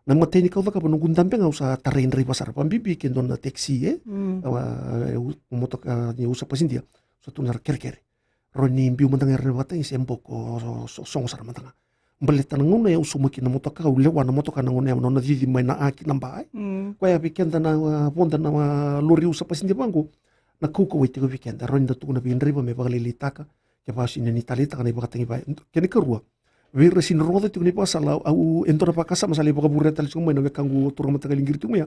Na imatai ni ka au cakava, noqu dabe ga au sa tarai draiva sara, vakabibi ke dua na taxi, e? Mm. A, e, u-, motoka ni usa pasidia. Sa tukuna sara, kerekere. Rawa ni biu mada ga o ira na ivakatagi se boko, so-, so-, sogo sara mada ga. Baleta na gauna ya au sauma kina na motoka, au lewa na motoka na gauna ya, na nona cici mai na A ki na B, e? Mm. Koya vei keda na, a, vodo na, a, lori usa pasidia vaqo, na kaukauwa e tiko vei keda, rawa ni da tukuna vei draiva me vakalailaitaka, kevaka sega ni taleitaka na ivakatagi vaya. Kena ikarua, vei ira sega ni rogoca tiko na ivakasala, au, e dua na vakasama sa lai vakavure tale tiko mai na wekaqu turaga mataqali qiri tiko mai ya.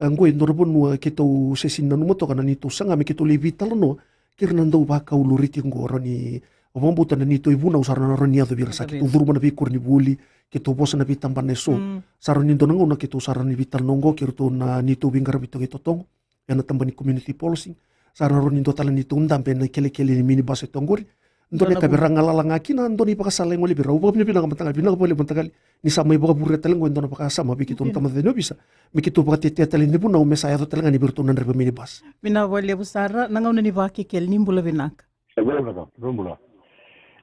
A, qo e dua na vanua keitou se sega ni nanuma toka na neitou saga me keitou lai veitalanoa kei ira na dau vakau lori tiko qo, rawa ni vakabauta na neitou ivunau sa rawa ni yaco vei ira, sa keitou curuma na veikoronivuli, keitou vosa na veitabana eso. Mm. Sa rawa ni dua na gauna keitou sa rawa ni veitalanoa qo kei iratou na neitou veiqaravi toka i totoqo ena tabana ni community policing. Sa rawa ni dua tale na neitou dabe ena ikelekele ni minibus e toka qori. Dua na ka vei ira galala ga kina, dua na ivakasala e gole vei ira. Au vakavinavinaka mataqali, vinaka vakalevu mataqali ni sa mai vakavure tale qo e dua na vakasama vei keitou na tamata ni ovisa, me keitou vakatetea tale na ivunau me sa yaco tale ga ni vei iratou na draiva minibus. Vinaka vakalevu sara, na gauna ni Vakekeli, ni bula vinaka. E, bula vinaka, bula, bula.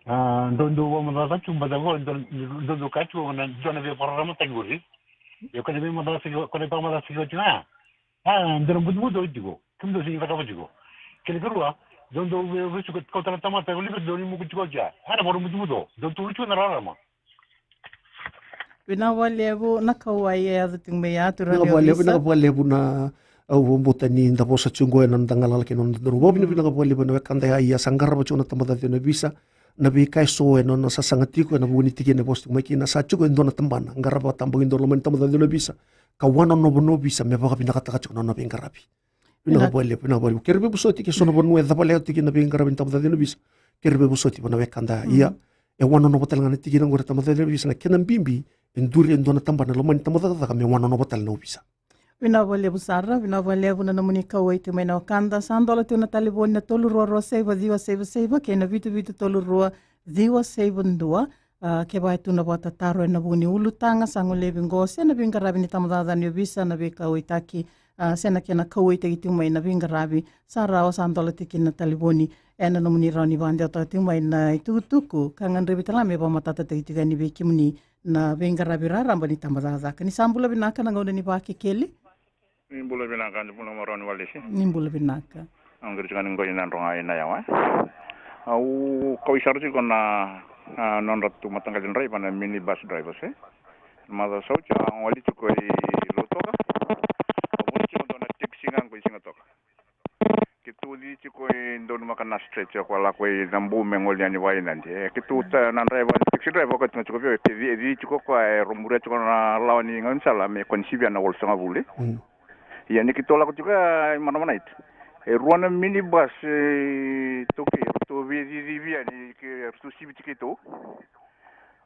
A, dou, dou vakamacala tu, baleta qo dou, dou, dou kaya tu na dua na veivakararamataki qori. Io, ko na veivakamacala, ko na veivakamacala tiko ga. A, dou na butobuto tiko. Kemudou sega ni cakava tiko. Kena ikarua, dou, dou, dou, dou, dou kauta na tamata, dou, dou, dou ni muku tiko oti ya. A, na vakabutobuto. Dou tu tiko na rarama. Vinaka vakalevu na kauwai e yaco tiko mai ya, turaga ni ovisa. Vinaka vakalevu, vinaka vakalevu na, au vakabauta ni da vosa tiko qo ena noda galala kei na noda dodonu. Vakavinavinaka vakalevu na wekada ya, ia sa qarava tiko na tamata ni ovisa na veika eso ena nona sasaga tiko ena vuku ni tikina e vosa tiko mai kina. Sa tiko e dua na tabana, qarava tabana e dua na loma ni tamata ni ovisa, ka wanonova na ovisa me vakavinakataka tiko na nona veiqaravi. Vinaka vakalevu, vinaka vakalevu. Kere veivosoti ke so na vanua e cavalea tiko kina na veiqaravi ni tamata ni ovisa. Kere veivosoti vua na wekada. Mm. Ia, e wanonova tale ga na tikina qori tamata ni ovisa, na kena bibi e duri e dua na tabana loma ni tabacakacaka me wanonova tale na ovisa. Vinaka vakalevu sara, vinaka vakalevu na nomuni kauwai tiko mai na wekada. Sa dola tiko na talevoni na tolu rua rua saiva ciwa saiva saiva kei na vitu vitu tolu rua ciwa saiva dua. A, kevaka e tu na vakatataro ena vuku ni ulutaga sa golevi qo se na veiqaravi ni tabacakacaka ni ovisa, na veikauwaitaki, a, se na kena kauwaitaki tiko mai na veiqaravi, sa rawa sa dola tiko kina na talevoni ena nomuni rawa ni vakadewataka tiko mai na itukutuku ka gadrevi tale ga me vakamatatataki tiko yani vei kemuni na veiqaravi raraba ni tabacakacaka. Ni sa bula vinaka na gauna ni Vakekeli. Ni bula vinaka, ni bula marau ni Walesi. Ni bula vinaka. Au qiri tiko ga ni qo i Nadroga i Naiyawa, e. Au kauwai sara tiko na, a, nodratou mataqali draiva na minibus drivers, e. Na macawa sa oti au wali tiko i Lautoka. Au voli tiko dua na taxi ga qo i Sigatoka. Keitou cici tiko e donumaka na stretch ko lako i Nabou me gole yani vakainadi. E, keitou ta, na draiva, taxi draiva, ka tukuna tiko vei au, e cici, e cici tiko koya, e romuria tiko na lawa ni gaunisala me kua ni sivia na walusagavulu. Mm. Ia ni keitou lako tiko ya i Manamanaiti, e rua na minibus, e, taukei, ratou veicicivi yani, ke ratou siviti keitou.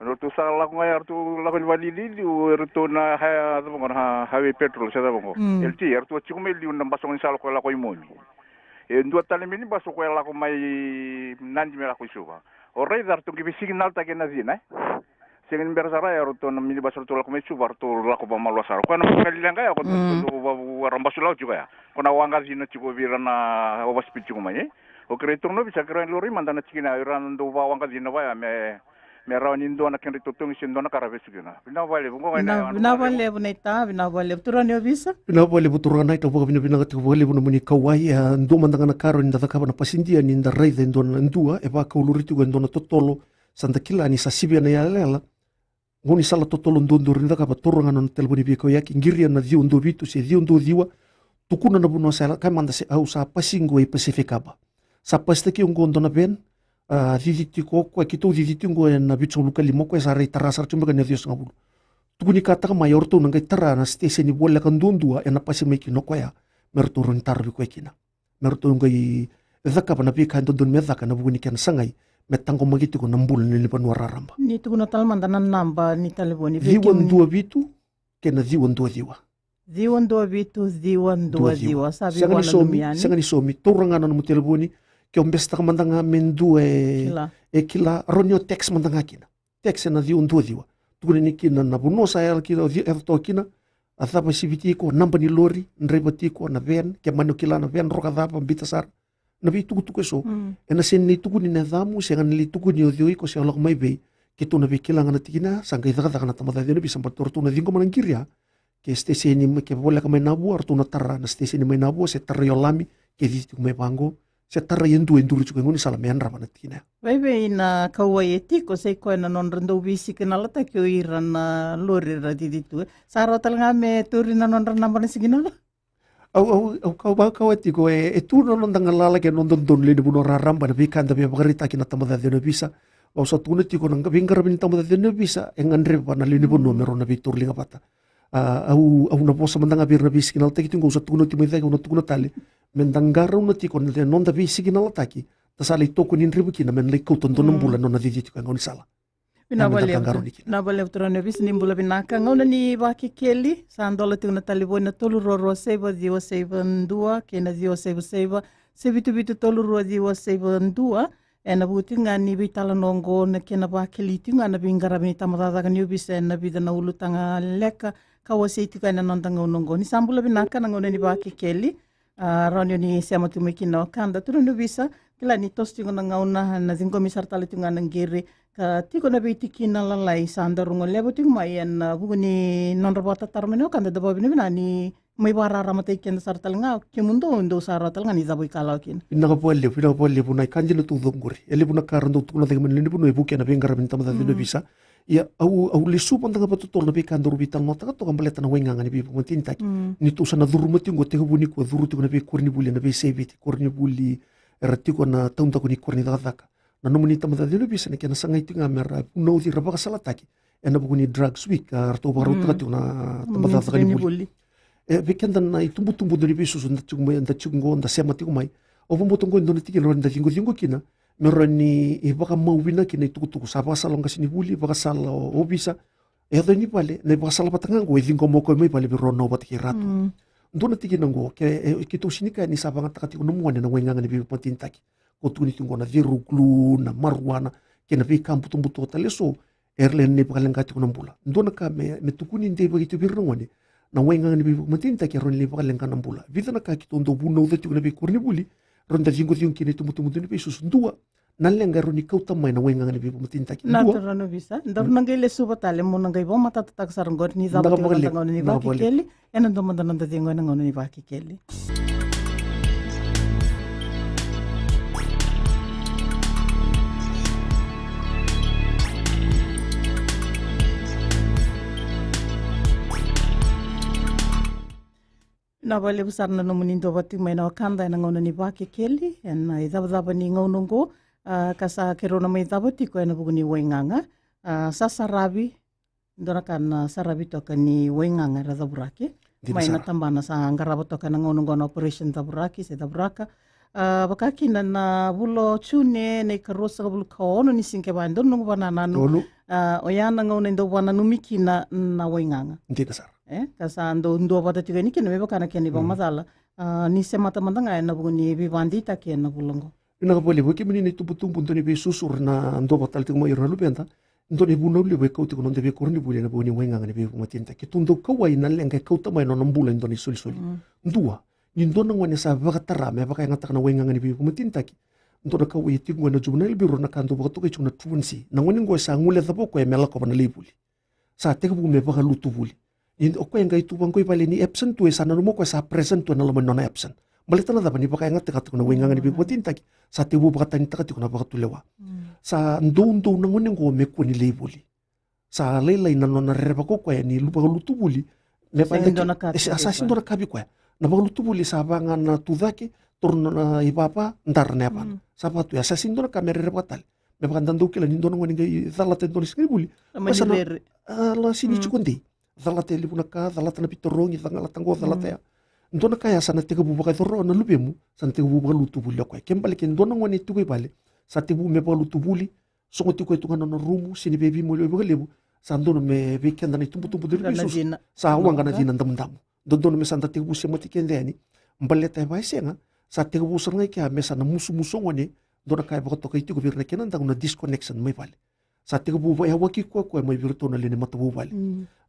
Ratou sa lako ga ya, ratou lako ni vakaliliuliu, e ratou na ha-, cava qo na ha-, highway patrol se cava qo. Mm. L T, e ratou a tiko mai liu na bus gaunisala ko lako i Momi. E dua tale na minibus ko lako mai Nadi me lako i Suva. O raica ratou qai veisiginaletaki ena cina, e. Sega ni bera sara ya, ratou na minibus ratou lako mai Suva, ratou lako vakamalua sara. Koya na mataqali leqa ya, ko, mm, ratou va-, va-, ra basu lako tiko ya. Ko na waqa cina tiko vei ira na overspeed tiko mai, e. O keirau turaga ni ovisa, keirau lori mada na tikina, ira na dau vakawaqa cina vaya me, me rawa ni dua na kedra itotogi se dua na ka ra vesu kina. Vinaka vakalevu, qo ga. Vinaka, vinaka vakalevu na ita, vinaka vakalevu turaga ni ovisa. Vinaka vakalevu turaga na ita, vakavinavinaka tiko vakalevu nomuni kauwai, e, dua mada ga na ka rawa ni da cakava na pasidia ni da raica e dua na dua e vakau lori tiko e dua na totolo, sa da kila ni sa sivia na iyalayala. Gaunisala totolo duadua ni cakava, taura ga na nona talevoni veikauyaki, qiria na ciwa dua vitu se ciwa dua ciwa, tukuna na vanua sa yalataka mada se au sa pasi qo i Pacific Harbour. Sa pasitaki au qo dua na van, a, cici tiko o koya, keitou cici tiko qo ena vitusagavulu ka lima, o koya sa rai tara sara tiko beka ena ciwasagavulu. Tukunikataka mai o ratou na qai tara na siteseni voleka duadua ena pasi mai kina o koya, me ratou rawa ni tarovi koya kina. Me ratou qai cakava na veika e dodonu me caka ena vuku ni kena sagai me taqomaki tiko na bula ni lewe ni vanua raraba. Ni tukuna tale mada na naba ni talevoni vei kemuni. Ciwa dua vitu kei na ciwa dua ciwa. Ciwa dua vitu, ciwa dua ciwa. Sa vei vua na nomu yani. Sega ni saumi, taura ga na nomu talevoni, ke o besetaka mada ga me dua e kila, e kila, rawa ni o text mada ga kina. Text ena ciwa dua ciwa. Tukuna yani kina na vanua sa yaco kina, o ci-, yaco toka kina, a cava e siviti iko, naba ni lori draiva tiko, na van, ke mani o kila na van, roka cava, biuta sara. Na veitukutuku eso. Mm. Ena sega ni tukuni na yacamu, sega ni lai tukuni o cei o iko, se o lako mai vei. Keitou na veikilai ga na tikina ya, sa qai cakacaka na tabacakacaka ni ovisa, baleta o ratou na ciqoma na qiri ya. Ke siteseni mai, ke voleka mai Navua, o ratou na tara na siteseni mai Navua, se tarai o Lami, ke cici tiko mai vaqo, se tarai e dua e duri tiko e gaunisala me yadrava na tikina ya. Vaivei na kauwai e tiko, se i koya na nodra dau veisikinalalataki o ira na lori era cici tu. Sa rawa tale ga me tauri na nodra naba na sikinala? Au, au, au kau, au kau e tiko, e, e tu na noda galala kei na noda dodonu lewe ni vanua raraba, na veika eda via vakaraitaki na tabacakacaka ni ovisa. Au sa tukuna tiko na veiqaravi ni tabacakacaka ni ovisa, e gadreva na lewe ni vanua me rau na veitauri liga vata. A, au, au na vosa mada ga vei ira na veisikinalalataki tiko, au sa tukuna oti mai cake, au na tukuna tale. Me da qarauna tiko na noda veisikinalalataki, da sa lai tokoni draiva kina, me na lai kauta dua na bula, nona cici tiko e gaunisala. Vinaka vakalevu. Vinaka vakalevu turaga ni ovisa, ni bula vinaka. Gauna ni Vakekeli, sa dola tiko na talevoni na tolu rua rua saiva ciwa saiva dua kei na ciwa saiva saiva, se vitu vitu tolu rua ciwa saiva dua. Ena vuku tiko ga ni veitalanoa oqo, na kena vakekeli tiko ga na veiqaravi ni tabacakacaka ni ovisa ena vica na ulutaga leka ka wasei tiko ena noda gauna oqo. Ni sa bula vinaka na gauna ni Vakekeli. A, rawa ni o ni sema tiko mai kina na wekada, turaga ni ovisa, kila ni toso tiko na gauna, na ciqomi sara tale tiko ga na qiri, ka tiko na veitikina lalai sa daru goleva tiko mai ena vuku ni nodra vakatataro mai na wekada, da vakavinavinaka ni mai vakararamataki keda sara tale ga, kemudou, dou sa rawa tale ga ni cavuikalawa kina. Vinaka vakalevu, vinaka vakalevu, na ka dina tu qori. E levu na ka era dau tukuna cake mai na lewe ni vanua e vukea na veiqaravi ni tabacakacaka ni ovisa. Ia, au, au lesu mada ga vakatotolo na veika daru veitalanoataka toka baleta na waigaga ni veivakamatenitaki. Mm. Ni tou sa na curuma tiko qo, tekivu nikua curu tiko na veikoronivuli ena veiyasai Viti, koronivuli era tiko ena taudaku ni koro ni cakacaka. Na nomuni tabacakacaka ni ovisa na kena sagai tiko ga mera vunauci, ra vakasalataki ena vuku ni Drugs Week, a, ratou vakarautaka tiko na tabacakacaka ni vuli. E, vei keda na itubutubu, dau ni veisusu, da tiko mai, da tiko qo, da sema tiko mai. Au vakabauta qo e dua na tikina rawa ni da ciqociqo kina, me rawa ni vakamau vinaka kina itukutuku. Sa vakasala o qasenivuli, vakasala o, o ovisa. E yaco yani vale, na ivakasala vata ga qo e ciqoma o koya mai vale vei rau na o vata kei ratu. Mm. Dua na tikina qo, ke, e, keitou sega ni kaya ni sa vakayagataka tiko na nomu gone na waigaga ni veivakamatenitaki. Ko tukuni tiko qo na cereal glue, na marijuana, kei na veika butobuto tale eso, era lewe ni vakaleqa tiko na bula. Dua na ka me, me tukuni deivaki tiko vei ira na gone, na waigaga ni veivakamatenitaki e rawa ni lai vakaleqa na bula. Vica na ka keitou dau vunauca tiko na veikoronivuli, rawa ni da ciqociqo kina itubutubu, dau ni veisusu. Dua, na leqa e rawa ni kauta mai na waigaga ni veivakamatenitaki. Dua. Na turaga ni ovisa, daru na qai lesuva tale, mo na qai vakamatatataka sara qori ni cava tiko na noda gauna ni Vakekeli. Ena dua mada na noda cegu ena gauna ni Vakekeli. Vinaka vakalevu sara na nomuni duavata tiko mai na wekada ena gauna ni Vakekeli ena icavacava ni gauna oqo, a, ka sa keirau na mai cava tiko ena vuku ni waigaga. A, sa saravi, dua na ka na saravi toka ni waigaga era cavuraki. Dina sara. Mai na tabana sa qarava toka ena gauna oqo na Operation Cavuraki se Cavuraka. A, vaka kina na vula o June, na ikaruasagavulu ka ono ni siga kevaka, e dua na noqu vakanananu. Tolu. A, oya na gauna e dau vakananumi kina na waigaga. Dina sara. E, ka sa dau duavata tiko yani kina me vaka na kena ivakamacala. A, ni semata mada ga ena vuku ni veivakadeitaki ena vula oqo. Vinaka vakalevu, kemuni na itubutubu, dau ni veisusu, ra na duavata tale tiko mai ira na luveda. Dua na ivunau levu e kau tiko na noda veikoronivuli ena vuku ni waigaga ni veivakamatenitaki. Keitou dau kauwai na leqa e kauta mai na nona bula e dua na isolisoli. Mm. Dua, ni dua na gone sa vakatara me vakayagataka na waigaga ni veivakamatenitaki. Dua na kauwai e tiko qo ena Juvenile Bureau, na ka dau vakatokai tiko na truancy. Na gone qo e sa guilecava o koya me lakova na lai vuli. Sa tekivu me vakalutu vuli. Ni o koya e qai tu vaqo i vale ni absent tu, e sa nanuma o koya sa present tu ena loma ni nona absent. Baleta na cava? Ni vakayagataka tiko na waigaga ni veivakamatenitaki. Sa tekivu vakatanitaka tiko na vakatulewa. Mm. Sa doudou na gone qo me kua ni lai vuli. Sa lailai na nona rerevaka o koya ni lu-, vakalutu vuli. Me vaka e sa sega ni dua na ka vei koya. Na vakalutu vuli sa vaka ga na tucake, taura na nona ivava, dara na yavana. Mm. Sa vaka tu ya, sa sega ni dua na ka me rerevaka tale. Me vaka da dau kila ni dua na gone qai calata e dua na siga ni vuli. A, la sega ni tiko dei. Calata e levu na ka, calata na veitarogi, calata qo, calata ya. Dua na ka ya sa na tekivu vakayacora na luvemu, sa na tekivu vakalutu vuli o koya. Kena ibalebale ke dua na gone e tiko i vale, Sa tekivu me vakalutu vuli, sogo tiko e tu ga na nona rumu, sega ni via veimaliwai vakalevu, sa dodonu me vei keda na itubutubu dau ni veisusu. Sa waqa na cina damudamu. Dodonu me sa da tekivu semati keda yani. Baleta e vaka e sega, sa tekivu sara ga i kea me sa na musumusu o gone, dua na ka e vakatokai tiko vei ira na kena dau na disconnection mai vale. Sa tekivu vakayawaki koya koya mai vei iratou na lewe ni matavuvale.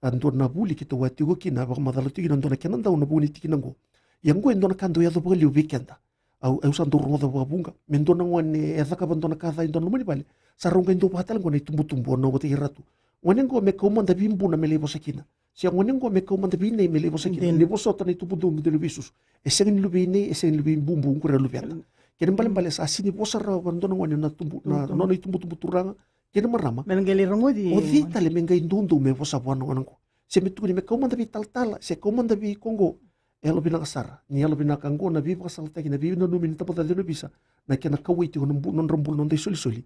A dua na vuli keitou a tiko kina, vakamacala tiko kina dua na kena dau na vuku ni tikina oqo. Ia oqo e dua na ka dau yaco vakalevu vei keda. Au, au sa dau rogoca vakavuqa. Me dua na gone e cakava dua na ka ca e dua na loma ni vale. Sa rau qai dau vaka tale oqo na itubutubu, au na vakataki ira tu. Gone oqo me kau mada vei buna me lai vosa kina. Se gone oqo me kau mada vei nei me lai vosa kina. Ni vosota na itubutubu dau ni veisusu. E sega ni luve i nei, e sega ni luve i bubu, qori a luveda. Kena ibalebale sa sega ni vosa rawa vua na dua na gone na tubu, na nona itubutubu turaga kei na marama. Me na qai lai rogoci. O cei tale me qai doudou me vosa vua na gone oqo. Se me tukuni me kau mada vei talatala, se kau mada vei koqo. E yalovinaka sara. Ni yalovinaka oqo na veivakasalataki, na veinanumi ni tabacakacaka ni ovisa. Na kena kauwai tiko na bu-, nodra bula, noda isolisoli.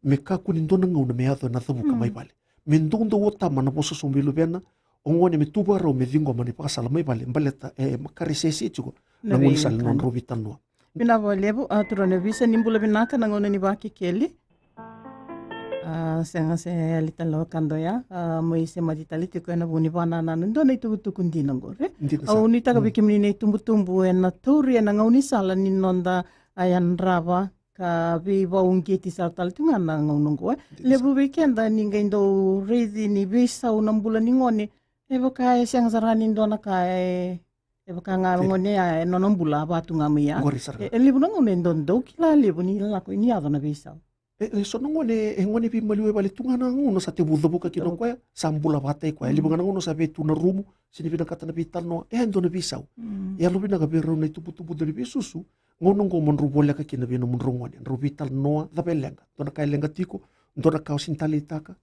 Me kakua ni dua na gauna me yaco ena cavuka mai vale. Me doudou o tama na vosa sobu vei luvena, o gone me tu vakarau me ciqoma na ivakasala mai vale, baleta e makare sese tiko na gaunisala ni nodrau veitalanoa. Vinaka vakalevu, a, turaga ni ovisa, ni bula vinaka na gauna ni Vakekeli. A, sega se yali tale na wekada oya, a, mai semati tale tiko ena vuku ni vakanananu, dua na itukutuku dina oqori. Dina sara. Au nuitaka vei kemuni na itubutubu ena tauri ena gaunisala ni noda a yadrava ka veivakauqeti sara tale tu ga na gauna oqo, e. Levu vei keda ni qai dau raici ni veisau na bula ni gone. E vaka e sega sara ga ni dua na ka e, e vaka ga na gone ya e nona bula a vaka tu ga mai ya. E, e levu na gauna e dau, dau kila levu ni lako ni yaco na veisau. E, e so na gone, e gone veimaliwai vale tu ga na gauna sa tekivu cavuka kina o koya, sa bula vakataki koya. E levu ga na gauna sa vei tu na rumu, sega ni vinakata na veitalanoa, e dua na veisau. E yalovinaka vei rau na itubutubu dau ni veisusu, gauna oqo mo drau voleka kina vei nomudrau gone, drau veitalanoa, cava e leqa, dua na ka e leqa tiko, dua na ka o sega ni taleitaka.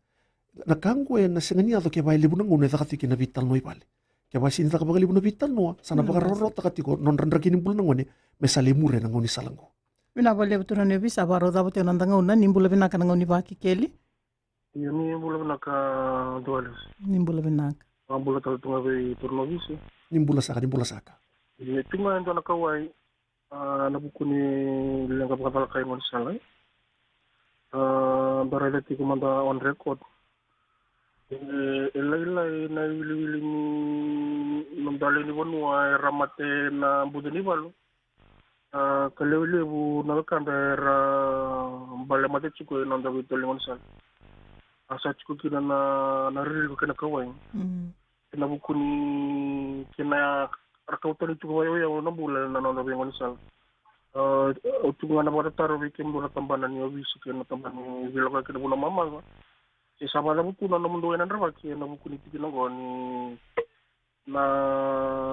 Na ka oqo ena sega ni yaco kevaka e levu na gauna e caka tiko kina na veitalanoa i vale. Kevaka e sega ni caka vakalevu na veitalanoa, sa na vakarawarawataka tiko nodra draki ni bula na gone, me sa lai muri ena gaunisala oqo. Vinaka vakalevu turaga ni ovisa, vakarau cava tiko na noda gauna, ni bula vinaka na gauna ni Vakekeli. Io, ni bula vinaka, Dualis. Ni bula vinaka. Vakabula tale tu ga vei turaga ni ovisa. Ni bula saka, ni bula saka. Io, tu ga e dua na kauwai, a, ena vuku ni leqa vakacalaka e gaunisala. A, da raica tiko mada on record. E, e lailai na iwiliwili ni noda lewe ni vanua era mate ena buca ni valu. A, ka lewe levu na wekada era bale mate tiko ena noda veitolo ni gaunisala. A sa tiko kina na, na ririko kei na kauwai. Ena vuku ni kena ra kau tani tiko vakayauyau na bula ena noda veigaunisala. A, au tiko ga na vakatataro vei kemudou na tabana ni ovisa kei na tabana ni veilakoyaki ena vanua mamaca. Se sa vakacava tu na nomudou ena dravaki ena vuku ni tikina oqo ni na,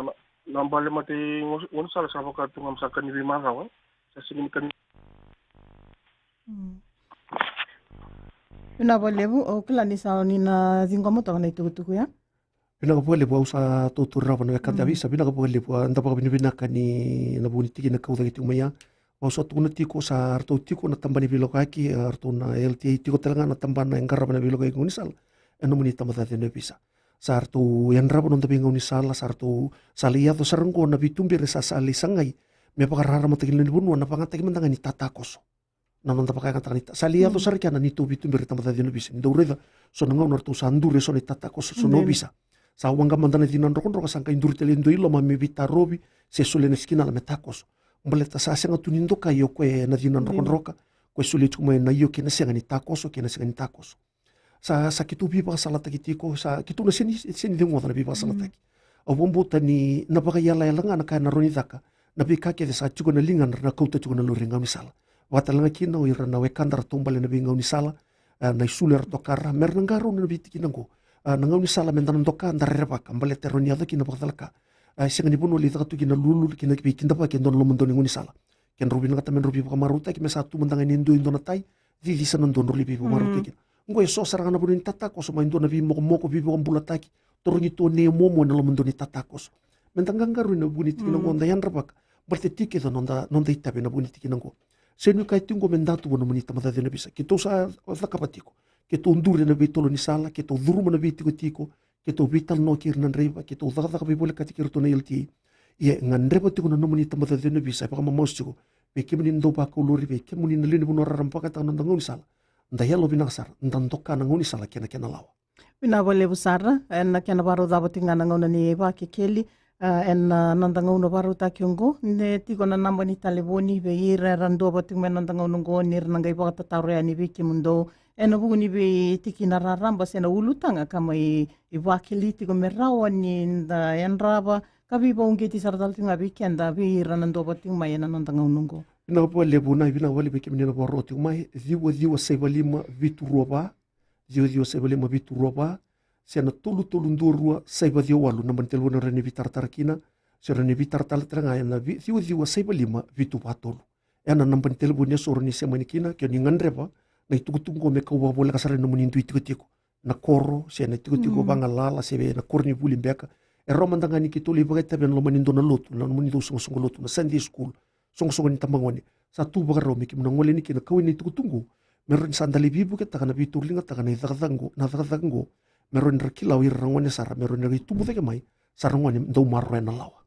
na, na bale mate i gaunisala sa vaka tu ga me sa ka ni veimacawa. Sa sega ni ka ni. Vinaka vakalevu, au kila ni sa ni na ciqoma toka na itukutuku ya. Vinaka vakalevu, au sa tautauri rawa na wekada, a, ovisa, vinaka vakalevu, a, da vakavinavinaka ni na vuku ni tikina kau cake tiko mai ya. Au sa tukuna tiko, sa ratou tiko na tabana ni veilakoyaki, a, ratou na L T A, tiko tale ga na tabana e qarava na veilakoyaki gaunisala. E nomuni tabacakacaka ni ovisa. Sa ratou yadrava noda veigaunisala, sa ratou sa lai yaco sara oqo na veituberi sa, sa lai sagai me vakararamataki na lewe ni vanua na vakayagataki mada ga ni tatakoso. Na noda vakayagataka ni ta-, sa lai yaco sara kina na neitou veituberi tabacakacaka ni ovisa. Ni dau raica so na gauna ratou sa duri eso na itatakoso, so na ovisa. Sa waqa mada na cina drokadroka, sa qai duri tale e dua i loma me veitarovi se solia na sikinala me takoso. Baleta sa sega tu ni dokai o koya na cina drokadroka, koya e solia tiko mai na io kei na sega ni takoso, kei na sega ni takoso. Sa, sa keitou veivakasalataki tiko, sa keitou na sega ni, sega ni ceguoca na veivakasalataki. Au vakabauta ni na vakaiyalayala ga na ka ena rawa ni caka, na veika kece sa tiko ena ligadra na kauta tiko na laurai gaunisala. Vakatalega kina o ira na wekada ra taubale ena veigaunisala, a, na isulu era tokara, mera na qarauna na veitikina oqo. A, na gaunisala meda na doka, da rerevaka, baleta e rawa ni yaco kina vakacalaka. A, e sega ni vanua lai caka tu kina lululu, kina veikidavaki e dua na lomadonu ni gaunisala. Kedrau vinakata me drau veivakamarautaki, me sa tu mada ga e dua e dua na tai, cici sa na dua drau lai veivakamarautaki kina. Oqo e so sara ga na vanua ni tatakoso, mai dua na veimokomoko, veivakabulataki, tarogi tu o nei e momo ena lomadonu ni tatakoso. Meda qaqarauni na vuku ni tikina oqo, da yadravaka, baleta tiko kece noda, noda itavi ena vuku ni tikina oqo. Sega ni ka e tiko oqo me da tu vua nomuni tabacakacaka ni ovisa. Keitou sa cakava tiko. Keitou duri ena veitolo ni sala, keitou curuma na veitikotiko, keitou veitalanoa kei ira na draiva, keitou cakacaka veivolekati kei iratou na L T A. Ia e gadreva tiko na nomuni tabacakacaka ni ovisa, e vakamamasu tiko. vei kemuni na dau vakauluri, vei kemuni na lewe ni vanua raraba, vakataka na noda gaunisala. Da yalo vinaka sara, da doka na gaunisala kei na kena lawa. Vinaka vakalevu sara, ena kena vakarau cava tiko ga na gauna ni Vakekeli, a, ena, a, noda gauna vakarautaki oqo, ne tiko na naba ni talevoni vei ira era duavata tiko mai ena noda gauna oqo, ni ra na qai vakatataro yani vei kemudou. Ena vuku ni veitikina raraba se na ulutaga ka mai vakekeli tiko me rawa ni da yadrava, ka veivakauqeti sara tale tiko ga vei keda, vei ira na duavata tiko mai ena noda gauna oqo. Vinaka vakalevu, na vinaka vakalevu vei kemuni na vakarorogo tiko mai, ciwa ciwa saiva lima vitu rua va, ciwa ciwa saiva lima vitu rua va, se na tolu tolu dua rua saiva ciwa walu, naba ni talevoni o rawa ni veitaratara kina, se o rawa ni veitaratara tale ga ena vi-, ciwa ciwa saiva lima vitu va tolu. Ena naba ni talevoni eso o rawa ni sema yani kina, ke o ni gadreva na itukutuku oqo me kau vakavoleka sara ena nomuni dui tikotiko. Na koro, se na itikotiko, mm, vagalala, se na koronivuli beka. E rawa mada ga ni keitou lai vakaitavi ena loma ni dua na lotu, na nomuni dau soqosoqo lotu, na Sunday school, soqosoqo ni tabagone. Sa tu vakarau me keimami na gole yani kina, kau ena itukutuku oqo, me rawa ni sa da lai veivuketaka, na veitauriligataka na icakacaka oqo, na cakacaka oqo, me rawa ni ra kila o ira na gone sara, me rawa ni ra qai tubu cake mai sa ra gone dau maroroya na lawa.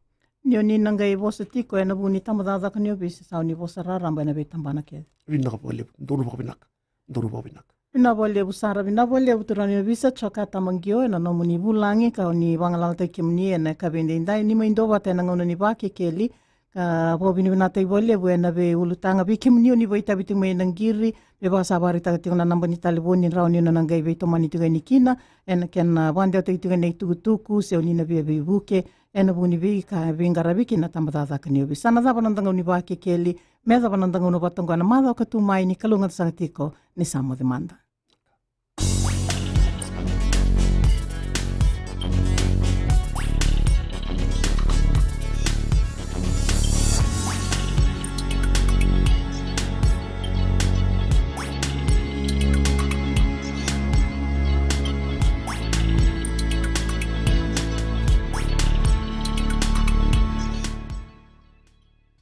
Ni o ni na qai vosa tiko ena vuku ni tabacakacaka ni ovisa, sa o ni vosa raraba ena veitabana kece. Vinaka vakalevu, donu vakavinaka. Donu vakavinaka. Vinaka vakalevu sara, vinaka vakalevu turaga ni ovisa Jokata Maqio ena nomuni vulagi ka o ni vagalalataki kemuni ena yakavi edaidai, ni mai duavata ena gauna ni Vakekeli. Ka vakavinavinakataki vakalevu ena veiulutaga vei kemuni o ni vakaitavi tiko mai ena qiri, me vaka sa vakaraitaka tiko na naba ni talevoni, rawa ni o ni na qai veitomani tiko yani kina ena kena vakadewataki tiko na itukutuku se o ni na via veivuke ena vuku ni veika e veiqaravi kina na tabacakacaka ni ovisa. Sa na cava na noda gauna ni Vakekeli, me yacova na noda gauna vata oqo ena macawa ka tu mai, ni kalougata saka tiko, ni sa moce mada.